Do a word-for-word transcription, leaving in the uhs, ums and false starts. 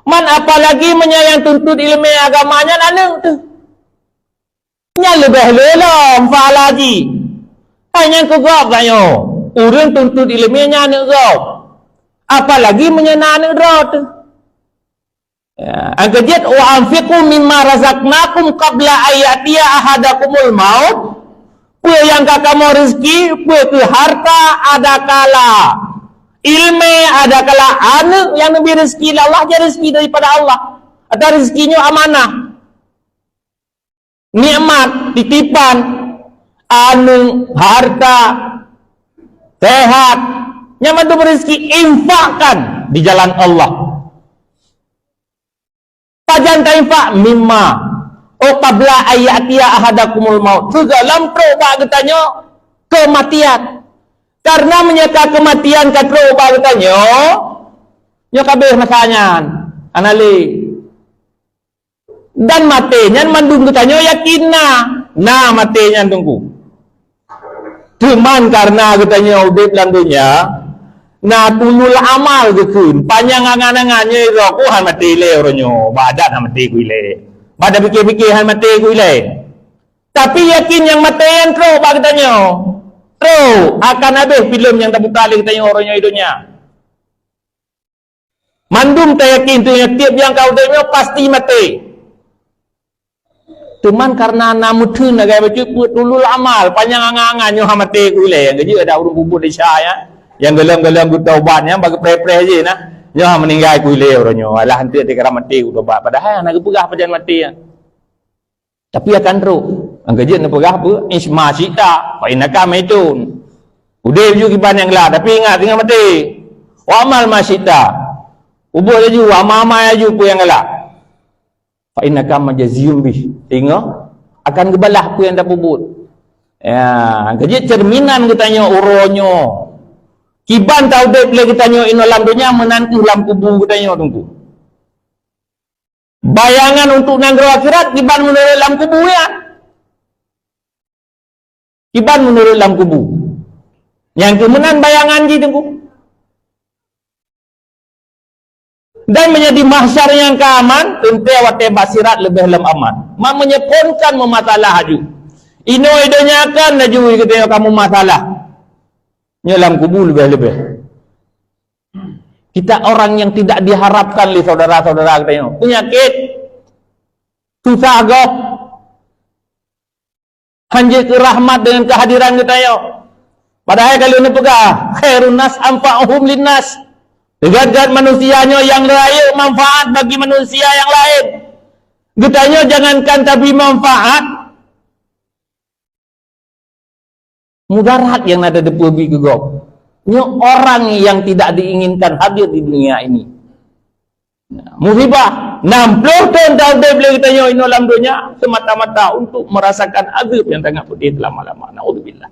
Man apalagi meunyoe nyang tuntut ileumèe agama nyan aneuk teuh. Nyan leubeh le lom pahala jih. Hai nyang keu gob tanyoe, ureueng tuntut ileumèe nyan aneuk gob. Apalagi meunyoe na aneuk droe teuh. Ya, nyang keujeuet, "Wa anfiqu mimma razaqnakum qabla an ya'tiya ahadakumul maut." Peue nyang ka kamoe reuzeki, peue keuh harta, adakala ileumèe, adakala aneuk nyang neubri reuzeki lé Allah, jeuet reuzeki daripada Allah. Atau reuzeki nyoe amanah. Nikmat, titipan, aneuk, harta, sehat, nyan mandum reuzeki, infakkan di jalan Allah. Pajan tainfak? Mimma. Oh, qabla an ya'tiya ahadakumul maut. Sigohlom trok bak geutanyoe keumatian. Karena meunyoe ka keumatian ka trok bak geutanyoe, nyoe ka abéh masa nyan. Hana lé. Dan maté nyan mandum geutanyoe yakin na, na maté nyan, Teungku. Teuma karena geutanyoe udép lam donya, na tulul amal geukheun, panyang angan-angan nyoe, "Droe ku han maté ilèe uroe nyoe, bak adat han maté ku ilèe, bak tapike-pike han maté ku ilèe." Tapi yakin nyang maté nyan trok bak geutanyoe, trok, akan abéh filem nyang taputa lé geutanyoe uroe nyoe di donya. Mandum tayakin tunyok tiep nyang ka udép nyoe pasti maté. Teuma karena na meutheun lagèe bacut, peue tulul amal, panyang angan-angan, "Nyoe han maté ku ilèe." Nyang keujeuet ada ureueng peubuet desya nyan, nyang gohlom-gohlom geutobat nyan bak geupreh-preh jih na, "Nyoe han meuninggai ku ilèe uroe nyoe, alah, eunteuk teuk ka maté ku tobat." Padahai hana geupeugah pajan maté nyan. Tapi akan trok. Nyang keujeuet neupeugah peue? "Ish ma syi'ta, fa innaka maitun." Udép laju kiban nyang galak, tapi ingat, singoh maté. "Wa'mal ma syi'ta." Peubuet laju, amal-amal laju peue nyang galak. "Fa innaka majziyun bih." Singoh akan geubalah peue nyang tapeubuet. Ya, nyang keujeuet cerminan geutanyoe uroe nyoe. Kiban taudép lé geutanyoe inoe lam donya, meunan kheueh lam kubu geutanyoe, Teungku. Bayangan untuk nanggroe akhirat kiban meunurot lam kubu nyan. Kiban meunurot lam kubu. Nyang kheueh meunan bayangan jih, Teungku. Dan meunyoe di mahsyar nyang ka aman, teuntèe watèe bak sirat leubeh lom aman. Man meunyoe phon kan meumasalah laju. Inoe di donya kan laju geutanyoe ka meumasalah. Nyoe lam kubu leubeh-leubeh. Kita orang yang tidak diharapkan lé saudara-saudara geutanyoe. Peunyakét, susah gob, hanjeuet keu rahmat deungon keuhadiran geutanyoe. Padahai ka lheueh neupeugah, "Khairun nas anfa'uhum linnas." Gét-gét manusia nyoe nyang rayeuk manfaat bagi manusia nyang laén. Geutanyoe jangankan tabri manfaat, mudarat nyang na tateupeue bri keu gob. Nyoe orang yang tidak diinginkan hadir di dunia ini. Musibah, enam puluh thon taudép lé geutanyoe inoe lam donya semata-mata untuk merasakan azab yang sangat pedih selama-lama. Naudzubillah.